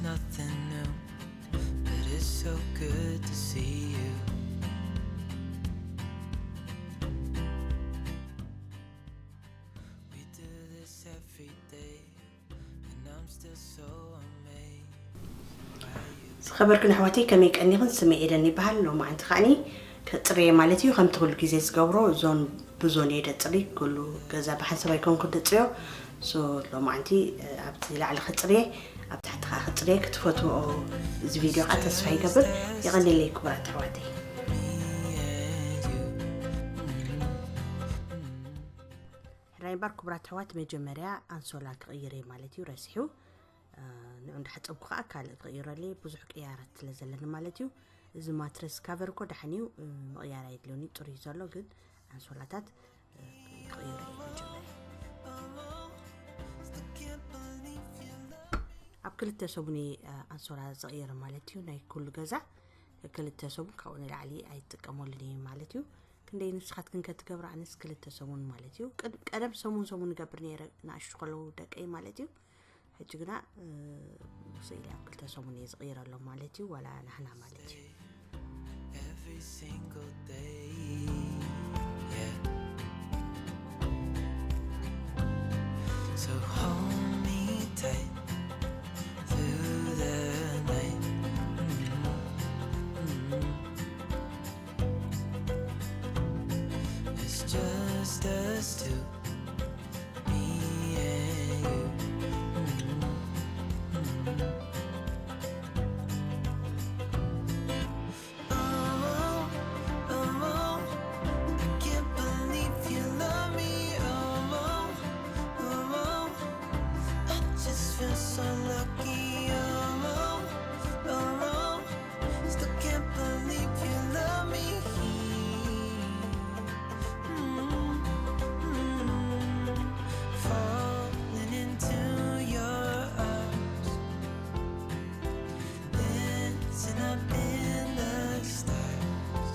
Nothing new, but it's so good to see you. We do this every day, and I'm still so amazed by you. ዝኸበርክን ኣሕዋተይ ከመይ ቀኒኽን? ስመይ ኤደን ይበሃል። ሎማዓንቲ ከዓኒ ከፅርየ ማለት እዩ። ከምቲ ኩሉ ግዜ ዝገብሮ ዞን ብዞን እየ ደፅሪ። ኩሉ ገዛ ብሓንሳብ ኣይኮንኩን ደፅርዮ። ሶ ሎማዓንቲ ኣብቲ ላዕሊ ከፅርየ፣ ኣብ ታሕቲ ከዓ ከፅርየ ክትፈትዎ እዚ ቪድዮ ከዓ ተስፋ ይገብር። የቐኒለይ ክቡራት ኣሕዋተይ። ሕራይ እምበር ክቡራት ኣሕዋት፣ መጀመርያ ኣንሶላ ክቕይር እየ ማለት እዩ። ረሲሑ ንዑ እንዳሓፀብኩ ከዓ ካልእ ክቕይረለይ ብዙሕ ቅያራት ስለ ዘለኒ ማለት እዩ። እዚ ማትረስ ካቨር እኮ ደሓን እዩ፣ ምቕያር ኣይድልዮን እዩ፣ ፅሩይ ዘሎ ግን ኣንሶላታት ክቕይሮ እዩ መጀመርያ። ኣብ ክልተ ሰሙን እየ ኣንሶላ ዝቕይር ማለት እዩ። ናይ ኩሉ ገዛ ክልተ ሰሙን ካብኡ ንላዕሊ ኣይጥቀመሉን እየ ማለት እዩ። ክንደይ ንስኻትክን ከትገብራ ኣነስ ክልተ ሰሙን ማለት እዩ። ቅድ- ቀደም ሰሙን ሰሙን እገብር ነይረ ንኣሽቱ ከለዉ ደቀይ ማለት እዩ። ሕጂ ግና ስኢለ ኣብ ክልተ ሰሙን እየ ዝቕይረሎም ማለት እዩ። ዋላ ናህና ማለት እዩ። Every single day, yeah. So hold me tight through the night. Mm-hmm. It's just us two, me and you. Mm-hmm. Mm-hmm. Oh, oh, oh, I can't believe you love me. Oh, oh, oh, oh, I just feel so lucky. Oh, oh, oh, oh, still can't believe you love me. Mm, mm, falling into your arms. Dancing up in the stars.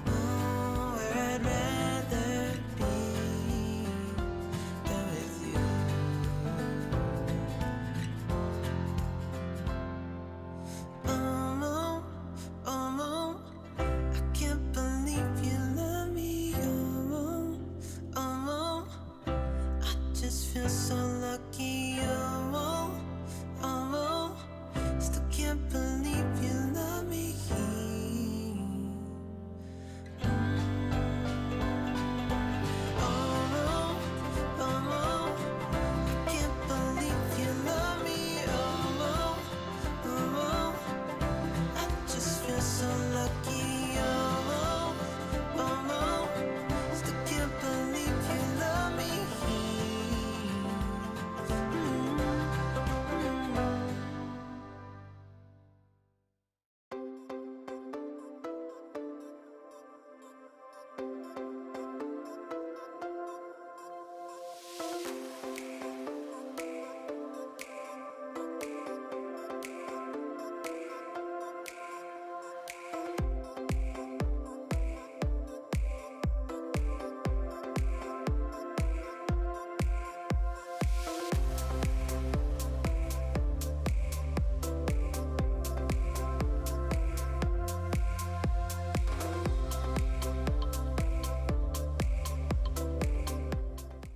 Nowhere I'd rather be than with you. Oh, oh, I can't believe you love me. Oh, oh, I just feel so lucky. Oh, oh, oh, still can't believe you love me. Mm. Oh, oh, oh, I can't believe you love me. Oh, oh, oh, oh, I just feel so lucky. Oh, oh, oh, oh, still can't believe you love me. Mm, mm, mm.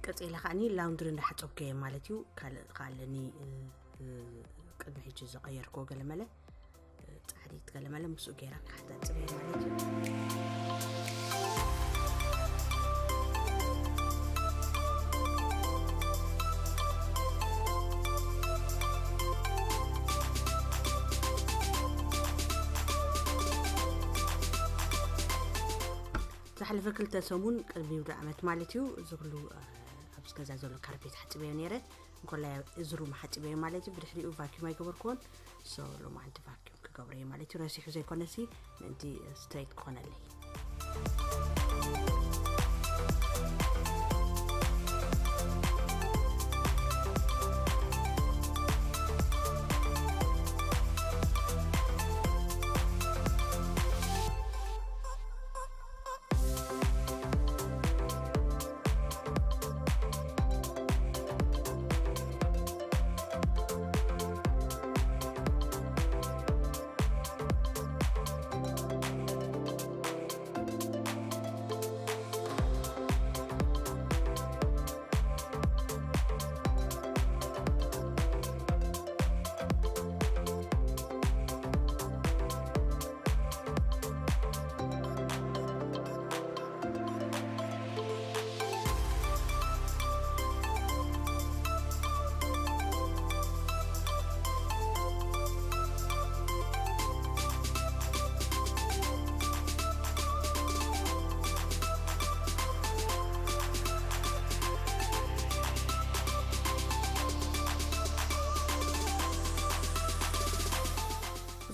ቀፂለ ከዓኒ ላውንድሪ እንዳሓፀብኩ እየ ማለት እዩ። ካልእ ከ ኣለኒ፣ እ፣ እ፣ ቅድሚ ሕጂ ዝቐየርክዎ ገለመለ፣ እ፣ ፃዕሪት ገለመለ ምስኡ ገይራ ክሓታፅብ እየ ማለት እዩ። ዝሓለፈ ክልተ ሰሙን ቅድሚ ውድእ ዓመት ማለት እዩ፣ እዚ ኩሉ፣ እ፣ ኣብዚ ገዛ ዘሎ ካርፔት ሓፂበዮ ነይረ። እንኮላይ እዚ ሩም ሓፂበዮ ማለት እዩ። ብድሕሪኡ ቫኪዩም ኣይገበርክዎን። ሶ ሎማዓንቲ ቫኪዩም ክገብሮ እየ ማለት እዩ። ረሲሑ ዘይኮነሲ ምእንቲ ስትሬት ክኾነለይ።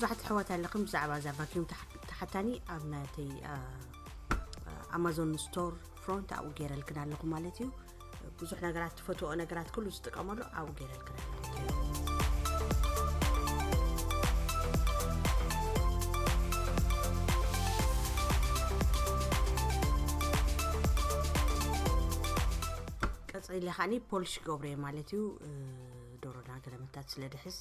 ብዙሓት ኣሕዋት ኣለኹም ብዛዕባ እዛ ቫኪዩም ተሓ-፣ ተሓታኒ ኣብ ናተይ፣ አ፣ ኣማዞን ስቶር ፍሮንት ኣብኡ ገይረልክን ኣለኹ ማለት እዩ። ብዙሕ ነገራት፣ ትፈትዎ ነገራት ኩሉ ዝጥቀመሉ ኣብኡ ገይረልክን ኣለኹ። ቀጺለ ከዓኒ ፖሊሽ ገብረ ማለት እዩ። እ፣ ደሮና ገለመታት ስለ ድሕዝ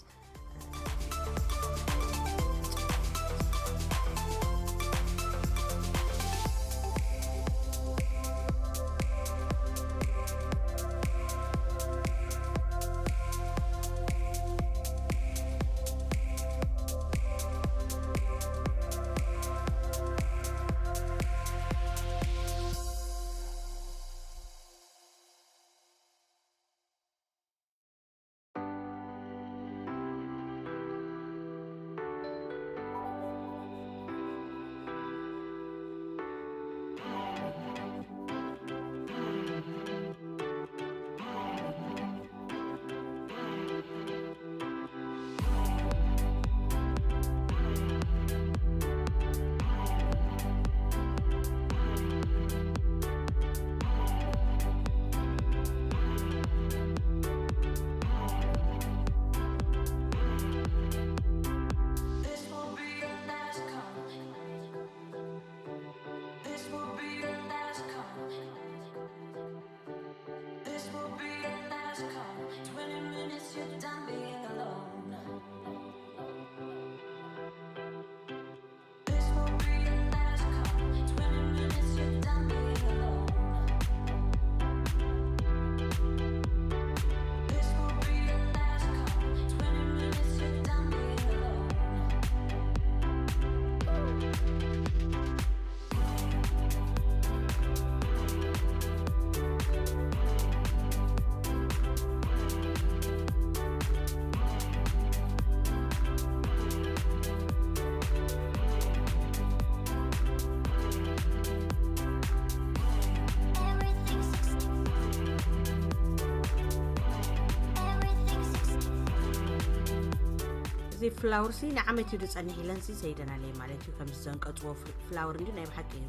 እዚ ፍላወር ሲ ንዓመት እዩ ዝጸንሕ ኢለን ሲ ሰይደናለይ ማለት እዩ። ከምዚ ዘንቀጽዎ ፍል-፣ ፍላወር እንዲ ናይ ብሓቂ እዩ።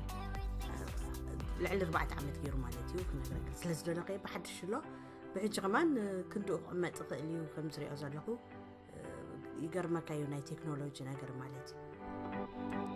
ልዕሊ ኣርባዕተ ዓመት ገይሩ ማለት እዩ ክነግረካ ስለ ዝደለኸ ብሓድሽ ኣሎ። ብሕጂ ከማን ክንድኡ ክቕመጥ ይኽእል እዩ ከም ዝሪኦ ዘለኹ። ይገርመካ እዩ ናይ ቴክኖሎጂ ነገር ማለት እዩ።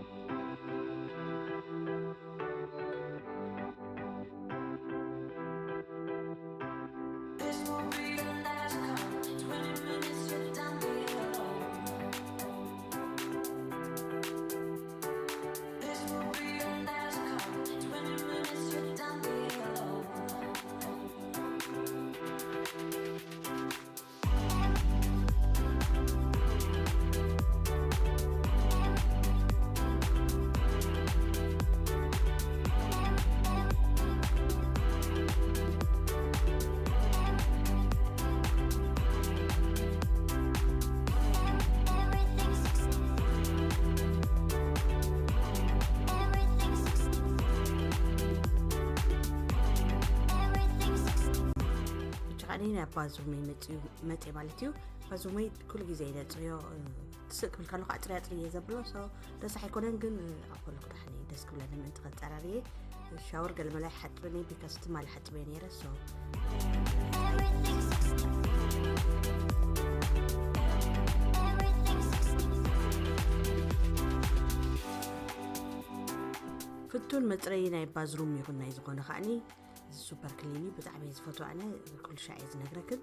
ብቻ ከዓኒ ናብ ባዝሩመይ መፅዩ-፣ መፅየ ማለት እዩ። ባዝሩመይ ኩሉ ግዜ እየ ዘፅርዮ፣ እ፣ ትስእ ክብል ከለኹ ኣፅርየ ኣፅርየ እየ ዘብሎ። ሶ ረሳሕ ኣይኮነን፣ ግን፣ እ፣ ኣብ ከለኹ ዳሕኒ ደስ ክብለኒ ምእንቲ ከፀራርየ። ሻወር ገለ መለ ኣይሓፅብን እየ፣ ቢካስ ትማሊ ሓፅበ ነይረ። ሶ ፍቱን መፅረዪ ናይ ባዝሩም ይኹን ናይ ዝኾነ ከዓኒ እዚ ሱፐር ክሊን እዩ። ብጣዕሚ እየ ዝፈትዎ ኣነ፣ ኩሉ ሻዕ እየ ዝነግረክን።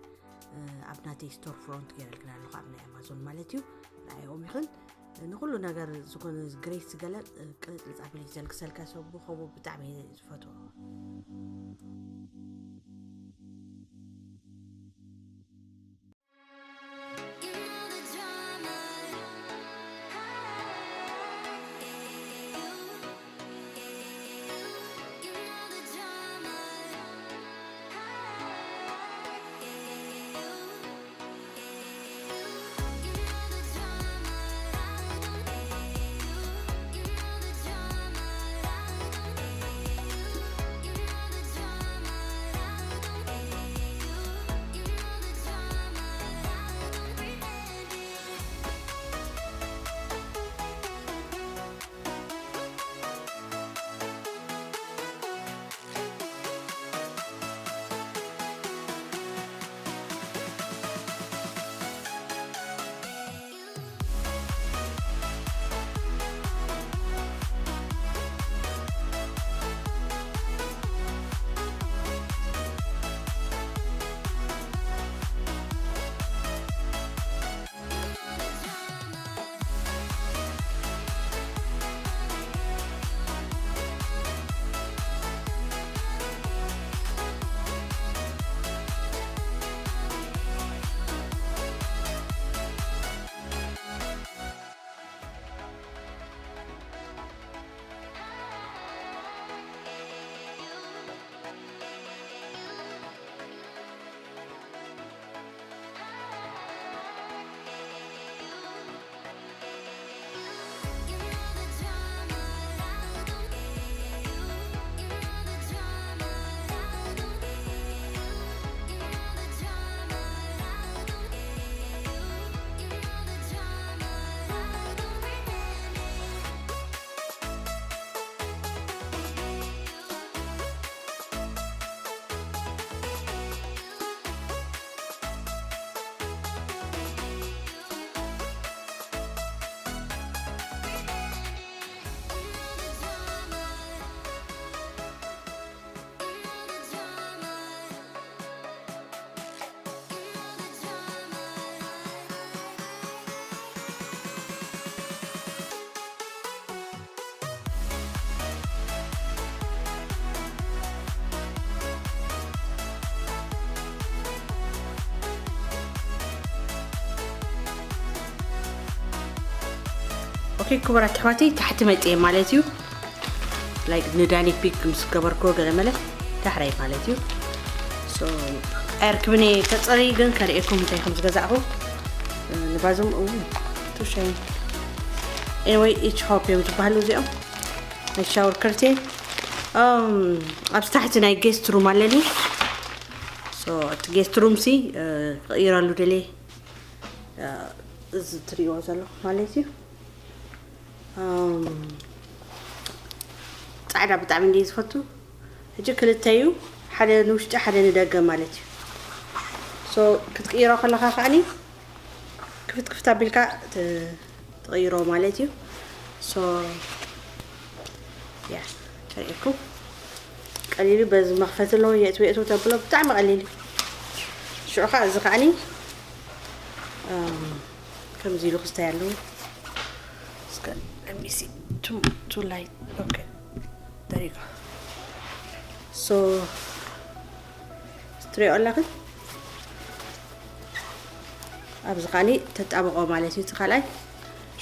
እ፣ ኣብ ናተይ ስቶር ፍሮንት ገይረልክን ኣለኹ፣ ኣብ ናይ ኣማዞን ማለት እዩ። ንኣይኦም ይኹን ንኹሉ ነገር ዝኾነ ግሬስ ገለ፣ እ፣ ቅልጥልጥ ኣቢለ እዩ ዘልግሰልካ፣ ሰብ ብኸምኡ ብጣዕሚ እየ ዝፈትዎ። ክቡራት ኣሕዋተይ፣ ታሕቲ መፅየ ማለት እዩ። ላይክ ንዳኒ ፒክ ምስ ገበርክዎ ገለ መለ ዳሕራይ ማለት እዩ። ኣየርክብኒ፣ ተፀሪ ግን ከርእየኩም እንታይ ከም ዝገዛእኹ። ንባዞም ቱ ሸይ ኤኒወይ ኢች ሆፕ እዮም ዝበሃሉ እዚኦም። ናይ ሻወር ከርቴን ኣብዚ ታሕቲ ናይ ጌስት ሩም ኣለኒ። እቲ ጌስት ሩም ሲ ክቕይረሉ ደልየ፣ እዚ ትሪእዎ ዘለኹም ማለት እዩ። ፃዕዳ ብጣዕሚ እንደ ዝፈቱ። ሕጂ ክልተ እዩ፣ ሓደ ንውሽጢ ሓደ ንደገ ማለት እዩ። ክትቅይሮ ከለካ ከዓኒ ክፍት ክፍት ኣቢልካ ትቕይሮ ማለት እዩ። ሶ ያ ተሪእኩም ቀሊሉ በዚ መኽፈቲ ኣለዎ። የእትው የእትው ተብሎ ብጣዕሚ ቀሊል እዩ። ሽዑ ከዓ እዚ ከዓኒ ከምዚ ኢሉ ክስታይ ኣለዎ። እስከ let me see, too too light. Okay, there you go. So ትሪኦ ኣለኽን ኣብዚ ካኒ ተጣብቆ ማለት እዩ። እቲ ካልኣይ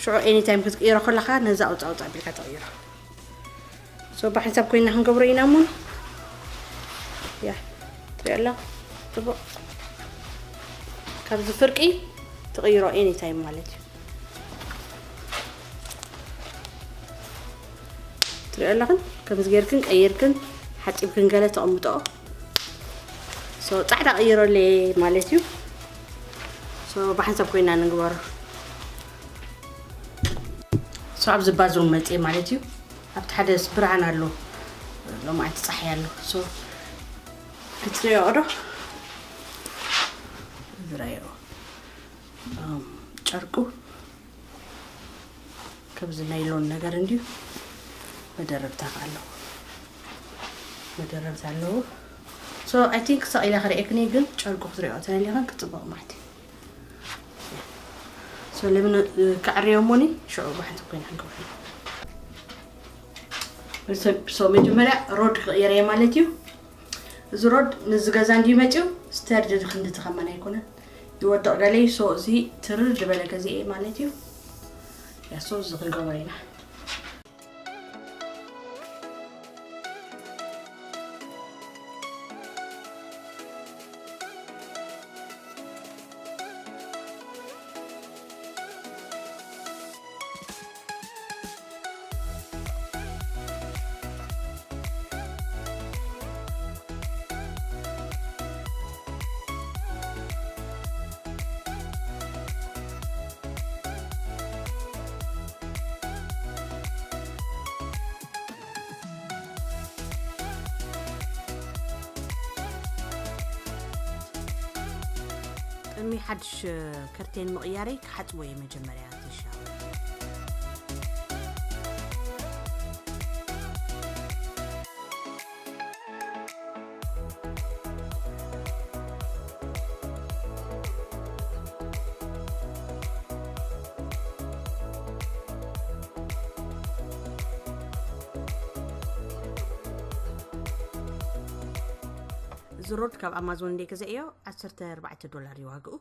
ሽዑ ኤኒታይም ክትቅይሮ ከለካ ነዛ ኣውፃ ኣውፃ ቢልካ ተቕይሮ። ሶ ብሓንሳብ ኮይና ክንገብሮ ኢና እሞ ያ ትሪኦ ኣላ ጽቡቅ ካብዚ ፍርቂ ትቕይሮ ኤኒታይም ማለት እዩ። ትሪኦ ኣለኽን ከምዚ ጌርክን ቀይርክን ሓፂብክን ገለ ተቐምጦ። ሶ ፃዕዳ ቀይሮለይ ማለት እዩ። ሶ ብሓንሳብ ኮይና ንግበሮ። ሶ ኣብዚ ባዝሩም መፅእ ማለት እዩ። ኣብቲ ሓደ ብርሃን ኣሎ፣ ሎማዓንቲ ፀሓይ ኣሎ። ሶ ክትሪኦ ዶ ዝረዮ ጨርቁ ከምዚ ናይሎን ነገር እንድዩ። መደረብታ ኣለዎ፣ መደረብታ ኣለዎ። So I think ሰቂላ ክርእየክኒ ግን ጨርቁ ክትሪኦ ተደሊኽን ክፅበቕ ማለት እዩ። So ለምን ክዕርዮ እሞኒ ሽዑ ባሕቲ ኮይና ንገብር። So መጀመርያ ሮድ ክቕየር እየ ማለት እዩ። እዚ ሮድ ንዚ ገዛ እንድዩ መፅዩ ስተርድ ክንዲ ተኸመን ኣይኮነን ይወድቕ ገለይ። So እዚ ትርር ዝበለ ገዛ እየ ማለት እዩ። ያ so እዚ ክንገብሮ ኢና። ቅድሚ ሓድሽ ከርቴን ምቕያረይ ክሓጽቦ እየ መጀመርያ እቲ ሻወር። እዚ ሮድ ካብ ኣማዞን እንደ ገዛእዮ ዓሰርተ ኣርባዕተ ዶላር እዩ ዋግኡ።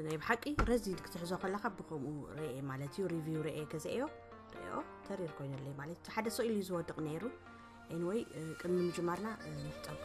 ናይ ብሓቂ ረዚን ክትሕዞ ከለካ ብከምኡ ርኤ ማለት እዩ። ሪቪው ርኤ ገዛእዮ ርኦ ተሪር ኮይነለይ ማለት እዩ። ሓደ ሰው ኢሉ ዝወድቕ ነይሩ። ኤኒወይ ቅድሚ ምጅማርና ንሕጠቦ።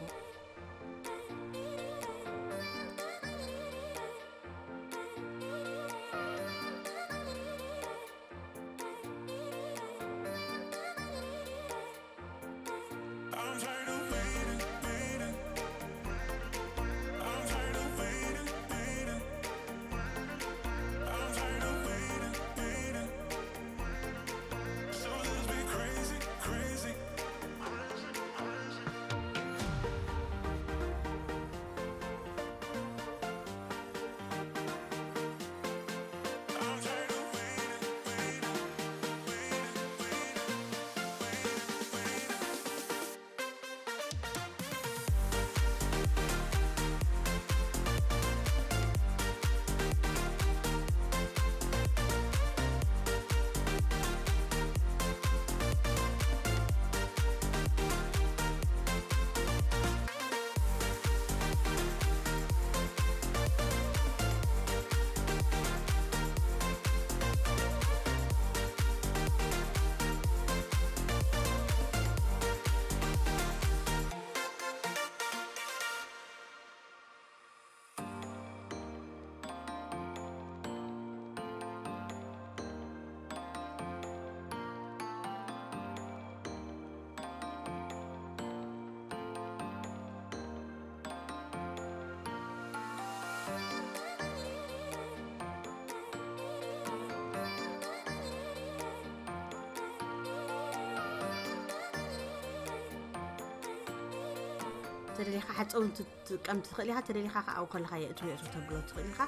ተደሊኻ ሓፀውን ትጥቀም ትኽእል ኢኻ። ተደሊኻ ከዓ ኣብኡ ከለኻ የእትው የእትው ተብሎ ትኽእል ኢኻ፣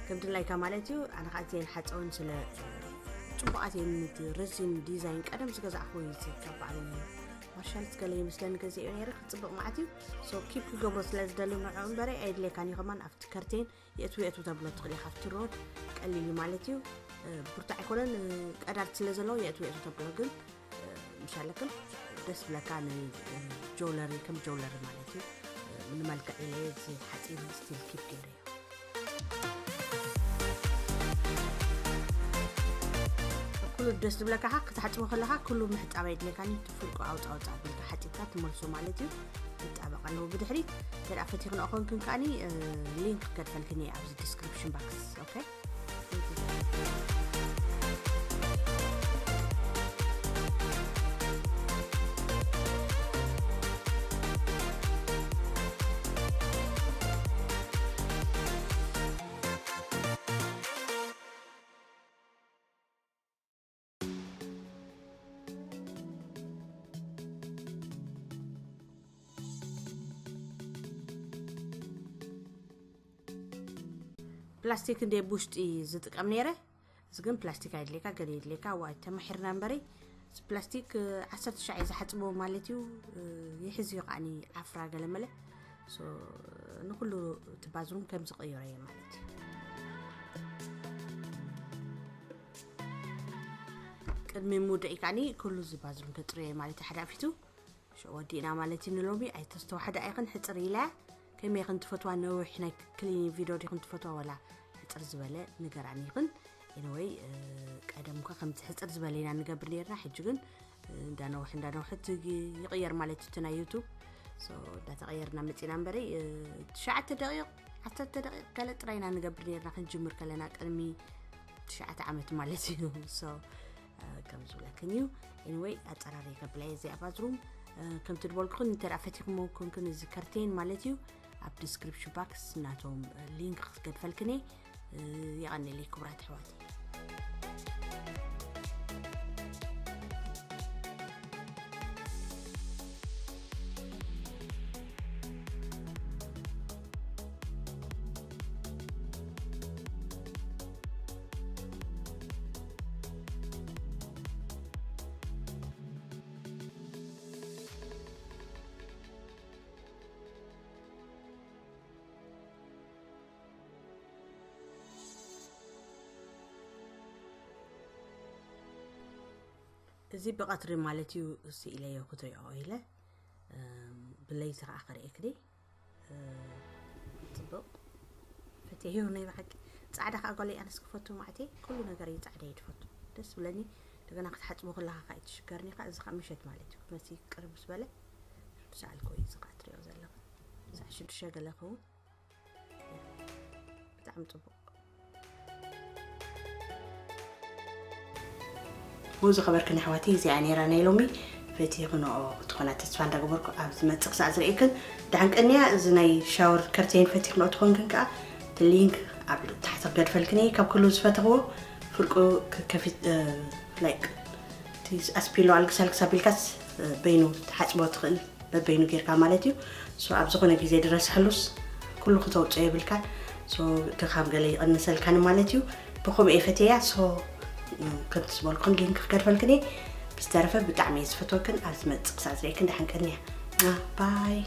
ከም ድላይካ ማለት እዩ። ኣነ ከዓ እዚአን ሓፀውን ስለ ፅቡቃት እየን፣ ረዚን ዲዛይን ቀደም ዝገዛእኹ እዩ። እዚ ካብ በዓል ማርሻል ዝገለ ይመስለኒ ገዚኦ ነይረ፣ ክፅብቅ ማለት እዩ። ሶ ኪፕ ክገብሮ ስለ ዝደሊ ንዕኡ እምበረ ኣይድሌካን እዩ። ከማን ኣብቲ ከርቴን የእትው የእትው ተብሎ ትኽእል ኢኻ። ኣብቲ ሮድ ቀሊል እዩ ማለት እዩ። ብርቱዕ ኣይኮነን፣ ቀዳድ ስለ ዘለዎ የእትው የእትው ተብሎ ግን ምሻለክን ደስ ብለካ ንጆለሪ፣ ከም ጆለሪ ማለት እዩ። ንመልክዕ ኢለ እዚ ሓፂን ስቲል ኪፕ ገይረ እዩ። ኩሉ ደስ ዝብለካ ካ ክትሓፅቦ ከለካ ኩሉ ምሕፃብ ኣይድለካን እዩ። ፍርቁ ኣውፃ ኣውፃ ኣቢልካ ሓፂብካ ትመልሶ ማለት እዩ። ይጣበቅ ኣለዎ ብድሕሪት። እንተ ደኣ ፈቲኽንኦ ኮንክን ከኣኒ ሊንክ ከድፈልክን እየ ኣብዚ ዲስክሪፕሽን ባክስ። ኦኬ። ፕላስቲክ እንደ ብውሽጢ ዝጥቀም ነይረ። እዚ ግን ፕላስቲክ ኣይድሌካ፣ ገለ ይድሌካ፣ ዋይ ተማሒርና እምበሪ። እዚ ፕላስቲክ ዓሰርተ ሻዕ እዩ ዝሓፅቦ ማለት እዩ። ይሕዝ እዩ ከዓኒ ዓፍራ ገለ መለ። ንኩሉ እቲ ባዝሩም ከም ዝቀይሮ እየ ማለት እዩ። ቅድሚ ምውድእ ከዓኒ ኩሉ እዚ ባዝሩም ከፅርዮ እየ ማለት እዩ። ሓደ ኣፊቱ ሽዑ ወዲእና ማለት እዩ ንሎሚ። ኣይተስተዋሕዳ ኢኽን ሕፅር ኢላ። ከመይ ኢኽን ትፈትዋ? ነዊሕ ናይ ክሊኒንግ ቪድዮ ዲኽን ትፈትዋ ወላ ሕፅር ዝበለ ንገራኒ ኢኽን? ኤኒወይ ቀደም እኳ ከምዚ ሕፅር ዝበለ ኢና ንገብር ነርና። ሕጂ ግን እንዳነውሕ እንዳነውሕ እቲ ይቕየር ማለት እዩ እቲ ናይ ዩቱብ። ሶ እንዳተቐየርና መፂና እምበረይ ትሽዓተ ደቂቕ ዓሰርተ ደቂቕ ገለ ጥራይ ኢና ንገብር ነርና ክንጅምር ከለና ቅድሚ ትሽዓተ ዓመት ማለት እዩ። ሶ ከም ዝብለክን እዩ። ኤኒወይ ኣፀራሪ ከብላ እየ እዚኣ ባዝሩም። ከምቲ ድበልኩክን እንተ ደኣ ፈቲኹሞ ኮንክን እዚ ከርቴን ማለት እዩ ኣብ ዲስክሪፕሽን ባክስ ናቶም ሊንክ ክገድፈልክን እየ። የቐንየለይ ክቡራት ኣሕዋት። እዚ ብቐትሪ ማለት እዩ ስኢለዮ ክትሪኦ ኢለ፣ ብለይቲ ከዓ ክርእየክኒ። ፅቡቕ ፈትየዮ ናይ ብሓቂ። ፃዕዳ ከዓ ጓለይ ኣነስ ክፈቱ ማዕቴ፣ ኩሉ ነገር እዩ ፃዕዳ እዩ ትፈቱ። ደስ ብለኒ። እንደገና ክትሓፅቦ ከለካ ከዓ ኣይትሽገርኒ። ከዓ እዚ ከዓ ምሸት ማለት እዩ ክትመሲ ቅርብ ምስ በለ፣ ሽዱሽተ ሰዓት እዩ እዚ ከዓ ትሪኦ ዘለኹ። ሰዓት ሽዱሽተ ገለ ክኸውን። ብጣዕሚ ፅቡቕ። ው ዝኸበርክን ኣሕዋተይ፣ እዚኣ ነይራ ናይ ሎሚ። ፈቲኽንኦ ክትኾና ተስፋ እንዳገበርኩ፣ ኣብ ዝመጽእ ክሳዕ ዝርእየክን ደሓን ቀንያ። እዚ ናይ ሻወር ከርቴን ፈቲኽንኦ ትኾንክን ከኣ እቲ ሊንክ ኣብ ታሕቲ ክገድፈልክን እየ። ካብ ኩሉ ዝፈተኽዎ ፍርቁ ክከፊት፣ እ፣ ላይክ፣ እቲ ኣስፒሎ ኣልግስ ኣልግስ ኣቢልካስ፣ እ፣ በይኑ ትሓጽቦ ትኽእል። በበይኑ ጌርካ ማለት እዩ። ሶ ኣብ ዝኾነ ግዜ ድረስሐሉስ ኩሉ ክተውፅኦ የብልካን። ሶ ድኻም ገለ ይቐንሰልካን ማለት እዩ። ብኸምኡ እየ ፈትየያ። ሶ፣ ም፣ ከምቲ ዝበልኩን ሊንክ ክገድፈልክን እየ። ብዝተረፈ ብጣዕሚ እየ ዝፈትወክን። ኣብ ዝመጽእ ክሳዕ ዝርእየክን ደሓን ቀንያ። አ፣ ባይ።